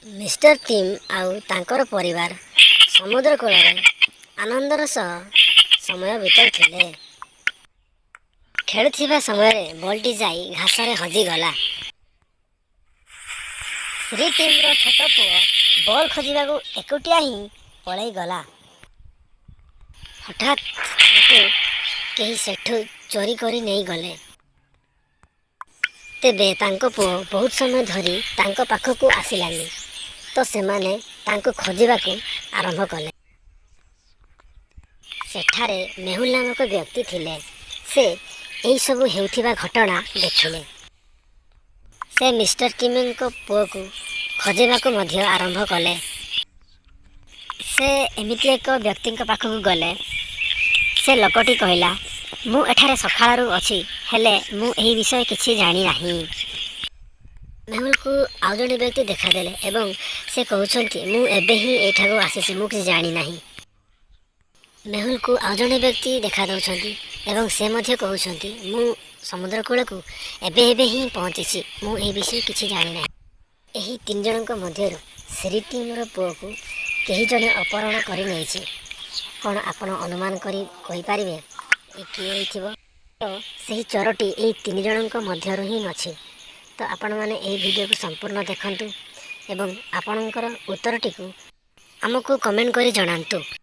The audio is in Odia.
ମିଷ୍ଟର ଟିମ୍ ଆଉ ତାଙ୍କର ପରିବାର ସମୁଦ୍ର କୂଳରେ ଆନନ୍ଦର ସହ ସମୟ ବିତାଉଥିଲେ। ଖେଳୁଥିବା ସମୟରେ ବଲ୍ଟି ଯାଇ ଘାସରେ ହଜିଗଲା। ଶ୍ରୀ ଟିମ୍ର ଛୋଟ ପୁଅ ବଲ୍ ଖୋଜିବାକୁ ଏକୁଟିଆ ହିଁ ପଳେଇଗଲା। ହଠାତ୍ ତାଙ୍କୁ କେହି ସେଠୁ ଚୋରି କରି ନେଇଗଲେ। ତେବେ ତାଙ୍କ ପୁଅ ବହୁତ ସମୟ ଧରି ତାଙ୍କ ପାଖକୁ ଆସିଲାନି ତ ସେମାନେ ତାଙ୍କୁ ଖୋଜିବାକୁ ଆରମ୍ଭ କଲେ। ସେଠାରେ ମେହୁଲ ନାମକ ବ୍ୟକ୍ତି ଥିଲେ। ସେ ଏହିସବୁ ହେଉଥିବା ଘଟଣା ଦେଖିଲେ। ସେ ମିଷ୍ଟର ଟିମ୍ଙ୍କ ପୁଅକୁ ଖୋଜିବାକୁ ମଧ୍ୟ ଆରମ୍ଭ କଲେ। ସେ ଏମିତି ଏକ ବ୍ୟକ୍ତିଙ୍କ ପାଖକୁ ଗଲେ। ସେ ଲୋକଟି କହିଲା, "ମୁଁ ଏଠାରେ ସକାଳରୁ ଅଛି, ହେଲେ ମୁଁ ଏହି ବିଷୟ କିଛି ଜାଣିନାହିଁ।" ମେହୁଲକୁ ଆଉ ଜଣେ ବ୍ୟକ୍ତି ଦେଖାଦେଲେ ଏବଂ ସେ କହୁଛନ୍ତି, "ମୁଁ ଏବେ ହିଁ ଏଇଠାକୁ ଆସିଛି, ମୁଁ କିଛି ଜାଣିନାହିଁ।" ମେହୁଲକୁ ଆଉ ଜଣେ ବ୍ୟକ୍ତି ଦେଖା ଦେଉଛନ୍ତି ଏବଂ ସେ ମଧ୍ୟ କହୁଛନ୍ତି, "ମୁଁ ସମୁଦ୍ର କୂଳକୁ ଏବେ ଏବେ ହିଁ ପହଞ୍ଚିଛି, ମୁଁ ଏହି ବିଷୟରେ କିଛି ଜାଣିନାହିଁ।" ଏହି ତିନି ଜଣଙ୍କ ମଧ୍ୟରୁ ଶ୍ରୀ ଟିମ୍ର ପୁଅକୁ କେହି ଜଣେ ଅପହରଣ କରି ନେଇଛି। କ'ଣ ଆପଣ ଅନୁମାନ କରି କହିପାରିବେ ଏ କିଏ ହେଇଥିବ? ତ ସେହି ଚୋରଟି ଏଇ ତିନି ଜଣଙ୍କ ମଧ୍ୟରୁ ହିଁ ଅଛି। ତ ଆପଣମାନେ ଏହି ଭିଡ଼ିଓକୁ ସମ୍ପୂର୍ଣ୍ଣ ଦେଖନ୍ତୁ ଏବଂ ଆପଣଙ୍କର ଉତ୍ତରଟିକୁ ଆମକୁ କମେଣ୍ଟ କରି ଜଣାନ୍ତୁ।